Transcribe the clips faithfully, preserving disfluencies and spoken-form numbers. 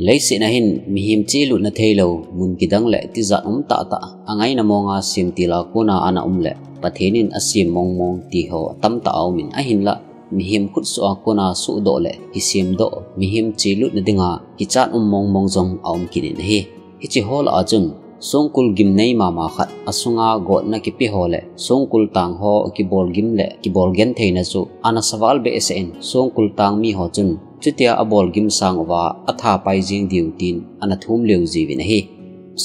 Leiset a hin mihem chelutna theilou mun kidang le tijat um tahtah, angaina monga semtil a kona ana um le Pathen in asem mongmong ti ho tamtah aumin, ahinlah mihem khutsoh a kona suhdoh le kisemdoh, mihem chelutna dinga kichat um mongmong jong aum kit in ahi. Hiche ho lah a chun songkul gimnei mama khat, asunga gotna kipe ho le songkul tang ho kibol gim le kibol gentheina chu ana saval behseh in, songkul tang mi ho chun chutia abol gim sang uva athapai jing diu tin ana thum leu jiuvin ahi.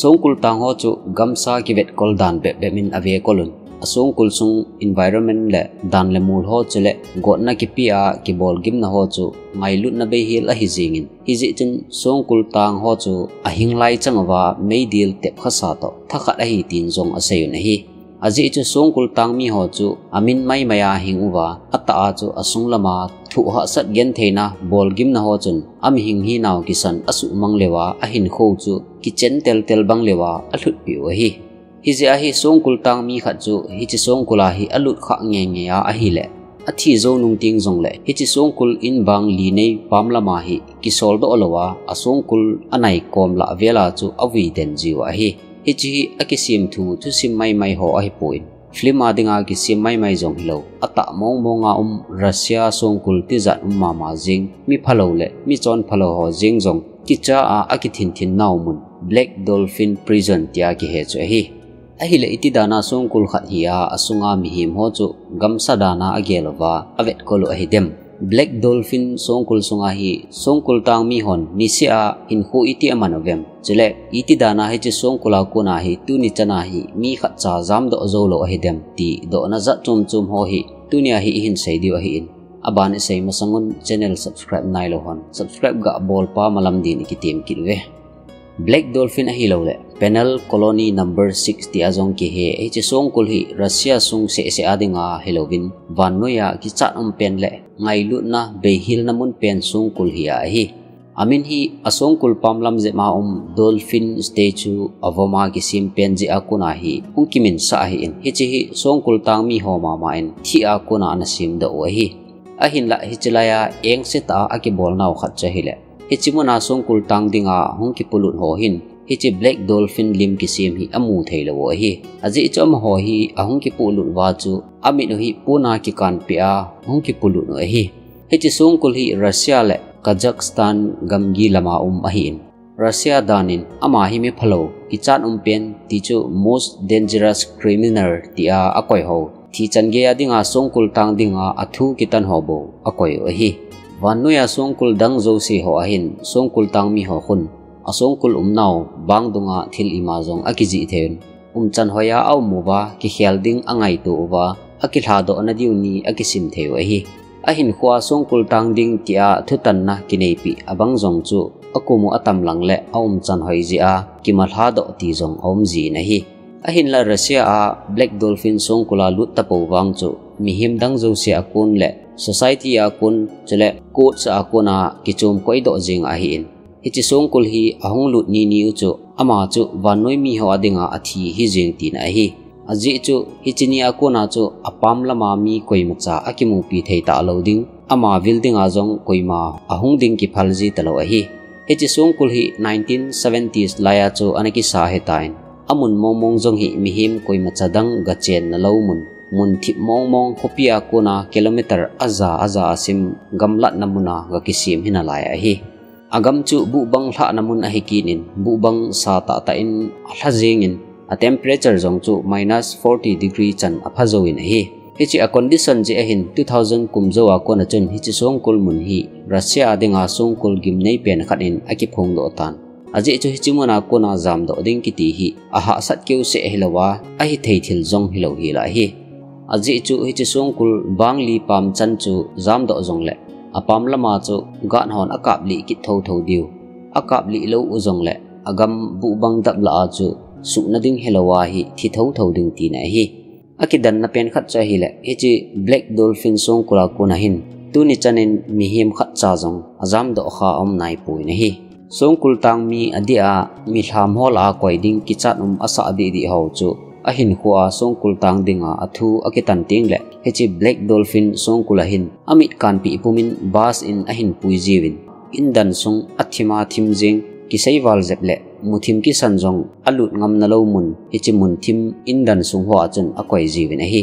Songkul tang ho chu gamsa kivetkol dan bepbep in avekol un, asongkul sung environment le dan le mol ho chule gotna kipe a kibol gimna ho chu ngailutna beihel ahi jingin, hijeh chun songkul tang ho chu ahing lai chang uva meidil tepkhasa toh thakhat ahi tin jong asei un ahi. Ajeh chu songkul tang mi ho chu amin maimai a hing uva, atah a chu asung lama thuhahsat gentheina, bolgimna ho chun amihing hinau kisan asuhmang leuva, ahinkho chu kichen teltel bang leuva alhutpeh u ahi. Hijeh a hi songkul tang mi khat chu hiche songkul a hi alut khah ngeingei a ahile, athi jou nung teng jongle hiche songkul in bang li nei pam lama hi kisoldoh louva, asongkul anai kom lah vela chu avui den jiu ahi. Hiche hi akisem thu thusim maimai ho ahipon, film a dinga kisem maimai jong hilou, atah mongmong a um Russia songkul tijat um mama jeng, mi phalou le mi chonphalou ho jeng jong kicha a akithin thin nau mun Black Dolphin Prison tia kihe chu ahi. Ahile iti dan a songkul khat hi a, asunga mihem ho chu gamsa dan a agel uva, avetkol u ahidem? Black Dolphin songkul sunga hi songkul tang mi hon niseh a hinkho iti aman uvem? Chule iti dan a hiche songkul a kon a hi tuni chan a hi mi khatcha jamdoh joulou ahidem ti dohna jat chom chom ho hi tunia hi ihin sei diu ahin. Aban isei masang un channel subscribe nailou hon subscribe ga bolpa malam din ikitem kit uve. Black Dolphin ahilouleh Penal Colony Number Six tia jong kihe, hiche songkul hi Russia sung seh seh a dinga hilouvin, vannoi a kichat um pen le ngailutna beihilna mun pen songkul hi ahi. Amin hi asongkul pamlam jep a um Dolphin Statue avom a kisem pen jeh a kon a hi hung kiminsah ahin, hiche hi songkul tang mi ho mama in thih a kon a ana semdoh u ahi. Ahinlah hiche lai a engse tah a akibol nau khat chu ahile, hiche mun a songkul tang dinga hung kipolut ho hin hiche Black Dolphin lim kisem hi amu theilou u ahi. Ajeh chu amaho hi ahung kipolut uva chu amit u hi pon a kikanpeh a hung kipolut u ahi. Hiche songkul hi Russia le Kazakhstan gamgi lama um ahin, Russia dan in ama hi mi phalou, kichat um pen ti chu most dangerous criminal tia akoi ho, thi chan gei a dinga songkul tang dinga athu kitan ho bou akoi u ahi. Vannoi a songkul dang jouse ho ahin songkul tang mi ho khun asongkul umnau bang dunga thil ima jong akijih thei un, umchan hoi a aum uva, kikhel ding angaito uva, akilhadoh nadiu ni akisim thei u ahi. Ahinkho a songkul tang ding tia thutanna kineipeh abang jong chu akum u atam lang le aumchan hoi jeh a kimalhadoh ti jong aum jin ahi. Ahinlah Russia a Black Dolphin songkul a lut tapou vang chu mihem dang jouse a kon le society a kon chule courts a kon a kichom koidoh jeng ahin, hiche songkul hi ahung lut nini u chu ama chu vannoi mi ho a dinga athi hijeng tina ahi. Ajeh chu hiche ni a kon a chu apam lama mi koimacha akimupi thei talou ding, ama vil dinga jong koima ahung ding kiphal ji talou ahi. Hiche songkul hi nineteen seventies lai a chu ana kisa ahitan, amun mongmong jong hi mihem koimacha dang gachenna lou mun, mun thip mongmong, khopi a kon a kilometer aja aja a sim gamlatna mun a gakisem hinalai ahi. Agam chu buhbang lhahna mun ahi kit in, buhbang sa tahtah in alha jeng in, a temperature jong chu minus forty degree chan apha jouvin ahi. Hiche a condition jeh ahin two thousand kum jou a kon a chun hiche songkul mun hi Russia a dinga songkul gimnei pen khat in akiphongdoh tan. Ajeh chu hiche mun a kon a jamdoh ding kiti hi ahahsat keuseh hilouva, ahithei thil jong hilou hila ahi. Ajeh chu hiche songkul bang li pam chan chu jamdoh jongle apam lama chu guard hon akaplih kit thotho diu, akaplih lou u jongle agam buhbang dap lah a chu suhna ding hilouva hi thi thotho ding tina ahi. Akidanna pen khat chu ahile, hiche Black Dolphin songkul a kon a hin tuni chan in mihem khatcha jong ajamdoh kha aum naipon ahi. Songkul tang mi adeh a milham ho lah a koi ding kichat um asah deh deh ho chu ahinkho a songkul tang dinga athu akitan tengle hiche Black Dolphin songkul a hin amit kanpeh pumin bus in ahin pui jiuvin, indan sung athima thim jing, kiseival jep le muthim kisan jong alut ngamna lou mun, hiche mun thim indan sung hoa chun akoi jiuvin ahi.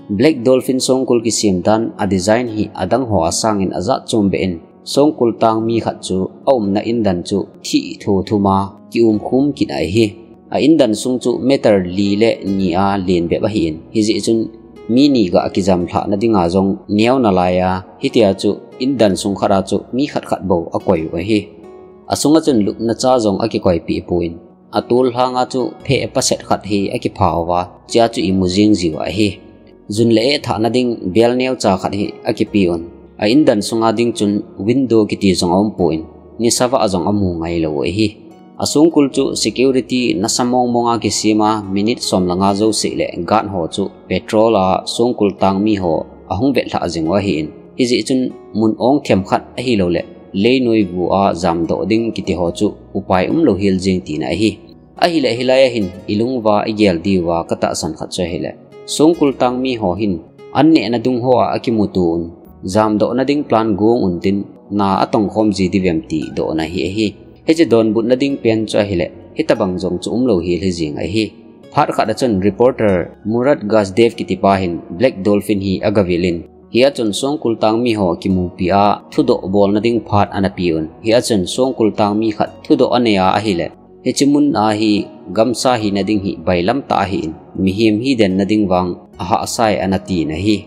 Black Dolphin songkul kisem dan a design hi adang hoa sangin ajat chom behin, songkul tangmi khat chu aumna indan chu thih tho thuma kium khum kit ahi. A indan sung chu meter li le ni a len bep ahin, hijeh chun mi ni ga kijam lhahna dinga jong neo nalai a, hitia chu indan sung khat a chu mi khat khat bou akoi u ahi. Asunga chun lupna cha jong akikoipeh pon, atol lhanga chu pheh paset khat hi akipha uva, chea chu imu jing jiu ahi. Jun le eh thahna ding bel neocha khat hi akipe un. A indan sunga ding chun window kiti jong aumpon, nisa vah jong amu ngailou u ahi. Asongkul chu security nasa mong monga kisema, minute som le nga jouse le guard ho chu patrol a songkul tangmi ho ahung vetlhah jing u ahin, hijeh chun mun ong themkhat ahilouleh leinoi vua jamdoh ding kiti ho chu upai umlou hel jeng tina ahi. Ahileh hilai a hin ilung uva igel diuva katahsan khat chu ahileh, songkul tangmi ho hin annehna dung hoa akimuto un, jamdohna ding plan gong untin, na atongkhom ji diuvem ti dohna hi ahi. Hiche donbutna ding pen chu ahileh hitobang jong chu umlou hel hijeng ahi. Phat khat a chun reporter Murat Gazdev kitipa hin Black Dolphin hi agavil in, hia chun songkul tangmi ho kimupi a thudoh bolna ding phat anapeun, hia chun songkul tangmi khat thudoh anei a ahileh, hiche mun a hi gamsa hina ding hi bailam tah ahin, mihem hi denna ding vang ahahsa e anatin ahi.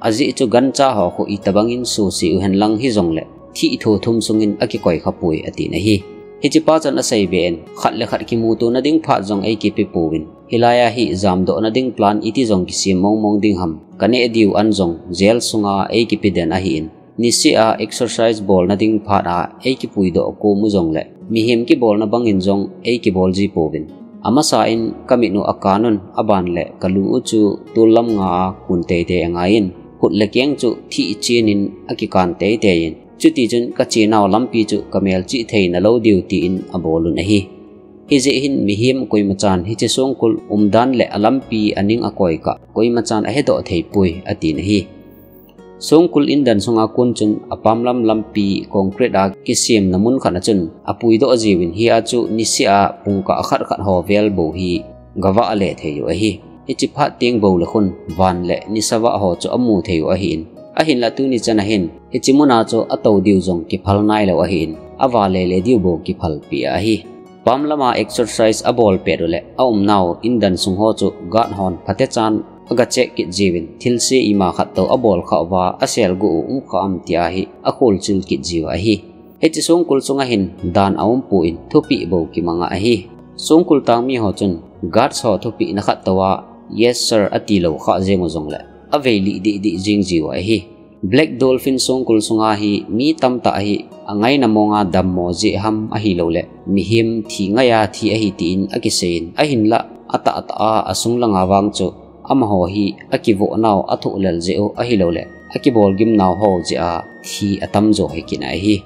Ajeh chu gancha ho khu itobangin suse uhen lang hijongleh thih tho thum sungin akikoi khapoi atin ahi. Hichepa chun aseibe in, khat le khat kimutona ding phat jong eikipe pouvin, hilai a hi jamdohna ding plan iti jong kisem mong mong ding ham, kaneh diu an jong jail sunga eikipe den ahin, niseh a exercise bolna ding phat a eikipuidoh kom u jongleh mihem kibolna bangin jong eikibol ji pouvin, amasa in kamit u akan un, aban le kalu u chu tol lam nga a kun teitei angaiyin, khut le keng chu thih chenin akikan teitei in, chutichun kachenau lampi chu kamelchih theina lou diu tin abol un ahi. Hijeh hin mihem koimachan hiche songkul umdan le alampi aning akoi kah koimachan ahedoh theipoi atin ahi. Songkul indan sunga kon chun apamlam lampi concrete a kisemna mun khat a chun apuidoh jiuvin, hia chu niseh a pungkah khat khat ho vel bou hi gavah le theiu ahi. Hiche phat teng bou le khun van le nisa vah ho chu amu theiu ahin, ahinla tuni chan a hin hiche muna chu atou diu jong kiphal nailou ahin, ava lele diu bou kiphalpeh ahi. Pam lama exercise abol pet uleh aumnau indan sung ho chu guard hon phatechan aga check kit jiuvin, thilse ima khat tou abol khah uva aselguh u umkha am tia hi akholchil kit jiu ahi. Hiche songkul sunga hin dan aumpon thupeh bou kimanga ahi. Songkul tangmi ho chun guards ho thupehna khat touva yes sir atilou khah jeng u jongleh aveilih dih dih jeng jiu ahi. Black Dolphin songkul sunga hi mi tamtah hi angaina monga dammo jeh ham ahilouleh mihem thi ngaiya thi ahi tin akiseiyin, ahinlah atahtah a asung langa vang chu amaho hi akivohnau athohlel jeh u ahilouleh akibolgimnau ho jeh a thi atamjo hi kit ahi.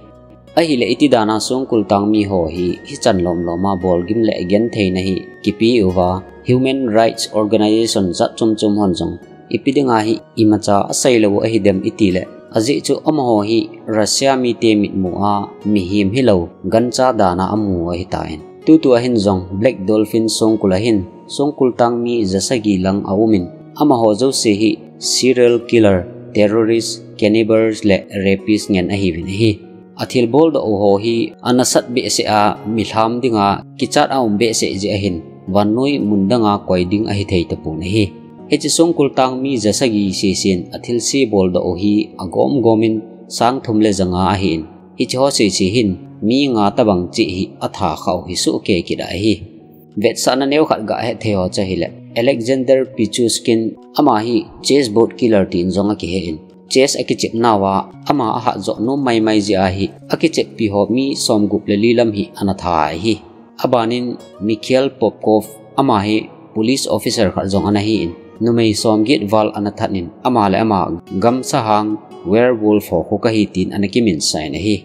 Ahileh iti dana songkul tangmi ho hi hichan lomloma bolgim le gentheina hi kipe uva, human rights organization jat chom chom hon jong ipi dinga hi imacha aseilou u ahidem itileh, ajeh chu amaho hi Russia mite mitmua mihem hilou gancha dana amu u ahitan, tutua hin jong Black Dolphin songkul a hin songkul tangmi jasagi lang aumin, amaho jouse hi serial killer, terrorist, cannibals le rapist ngen ahiuvin ahi. Athilboldoh u ho hi anasat behseh a milham dinga kichat aum behseh jeh ahin, vannoi mun danga koi ding ahithei tapon ahi. Hiche songkul tangmi jasagi sesen athilse boldoh u hi agom gomin sang thum le janga ahin, hiche ho sese hin mi nga tobang cheh hi atha khah u hi sohkei kit ahi. Vetsahna neo khat gahet thei ho chu ahileh Alexander Pichushkin, ama hi chessboard killer tin jong akihen, chess akichepnauva ama ahatjoh nom maimai jeh a hi akicheppi ho mi somgup le li lam hi anatha ahi. Abanin Mikhail Popkov, ama hi police officer khat jong anahin, numei somget val anathat in, ama le ama gamsahang werewolf ho khu kahi tin anakiminsah in ahi.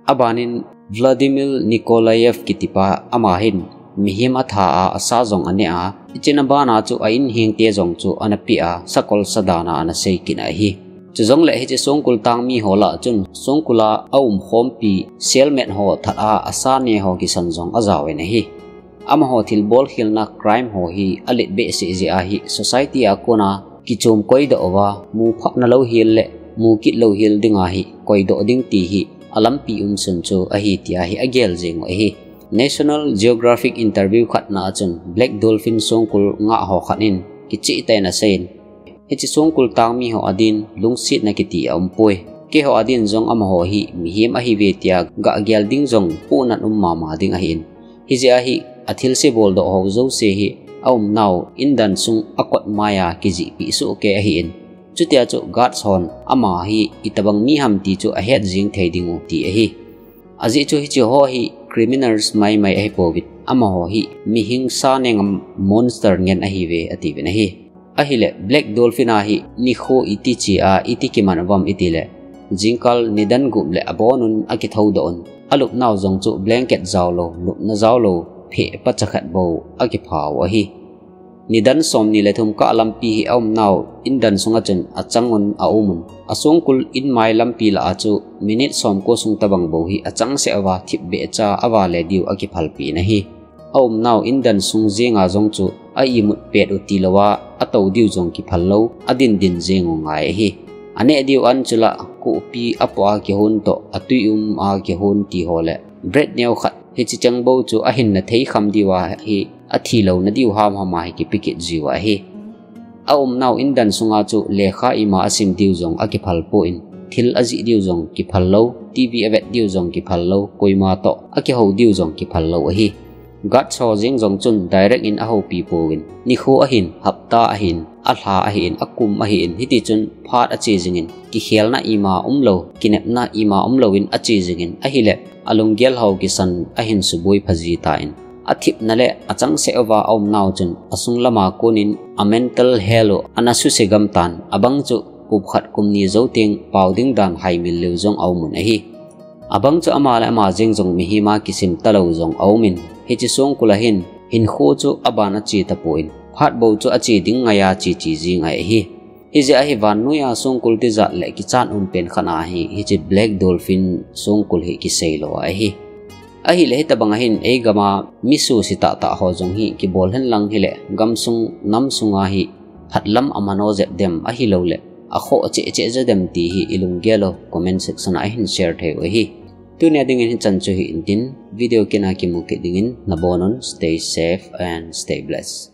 Abanin Vladimir Nikolaev kitipa, ama hin mihem atha a asa jong anea, hichena bana chu a-in hengte jong chu anapeh a, sakol sa dana anasei kit ahi. Chujongle hiche songkul tangmi ho lah chun songkul a aumkhompi cellmate ho that a asa ne ho kisan jong ajaovin ahi. Amaho thilbol khelna crime ho hi alet behseh jeh ahi society a kona kichom koidoh uva, mu phah na lou hel le mu kit lou hel dinga hi koidoh ding ti hi alampi umsun chu ahi tia hi agel jeng u ahi. National Geographic interview khat na a chun Black Dolphin songkul ngah ho khat in kicheh tah in aseiyin, hiche songkul tangmi ho adin lungsetna kiti aumpoi. Keiho adin jong amaho hi mihem ahiuve tia gah gel ding jong pohnat um mama ding ahin. Hijeh a hi athilse boldoh ho jouse hi aumnau indan sung akot maiya kijihpeh sohkei ahin. Chutia chu guards hon ama hi itobang mi ham ti chu ahet jeng thei ding u ti ahi. Ajeh chu hiche ho hi criminals maimai ahipouvin, amaho hi mihing sa nengam monster ngen ahiuve atiuvin ahi. Ahile Black Dolphin a hi nikho iti che a iti kiman uvam itile, jingkal nidan gup le abonun akithoudoh un, alupnau jong chu blanket jaolou, lupna jaolou, pheh pacha khat bou akipha u ahi. Nidan somni le thum kah lampi hi aumnau indan sunga chun achangun aumun, asongkul inmai lampi lah a chu minute somko sung tobang bou hi achangseh uva thipbeh cha avale diu akiphalpeh in ahi. Aumnau indan sung jenga jong chu a-imut pet u tilouva atou diu jong kiphal lou, adindin jeng u ngai ahi. Aneh diu an chu lah kopi apoh a kihon toh, atwi um a kihon ti ho le bread neo khat hiche cheng bou chu ahinna thei kham diuva hi athi louna diu hamham a hi kipe kit jiu ahi. Aumnau indan sunga chu lekha ima asim diu jong akiphal poi, thil ajih diu jong kiphal lou, TV avet diu jong kiphal lou, koima toh akihou diu jong kiphal lou ahi. Guards ho jeng jong chun direct in ahoupi pouvin, nikho ahin, hapta ahin, alha ahin, akum ahin, hitichun phat ache jingin, kikhelna ima umlou, kinepna ima umlouvin ache jingin, ahile alunggel ho kisan ahin suboi phaji tan, athipna le achangseh uva aumnau chun asung lama konin a mental health u ana suse gam tan, abang chu kum khat kum ni jou teng pao ding dan haimil leu jong aumun ahi. Abang chu ama le ama jeng jong mihem a kisim talou jong aumin, hiche songkul a hin hinkho chu aban ache tapon, phat bou chu ache ding ngaiya cheche jing ahi. Hijeh a hi vannoiya songkul tijat le kichat umpen khat ahi, hiche Black Dolphin songkul hi kiseilou ahi. Ahile hitobang a hin eigam a mi suse tahtah ho jong hi kibol henlang hile gamsung namsunga hi phatlam amano jep dem ahilouleh akhoh cheh cheh jep dem ti hi ilunggel u comment section a hin share thei u ahi. Tunia dingin hichan chu hi intin, video kit a kimu kit dingin nabonun stay safe and stay blessed.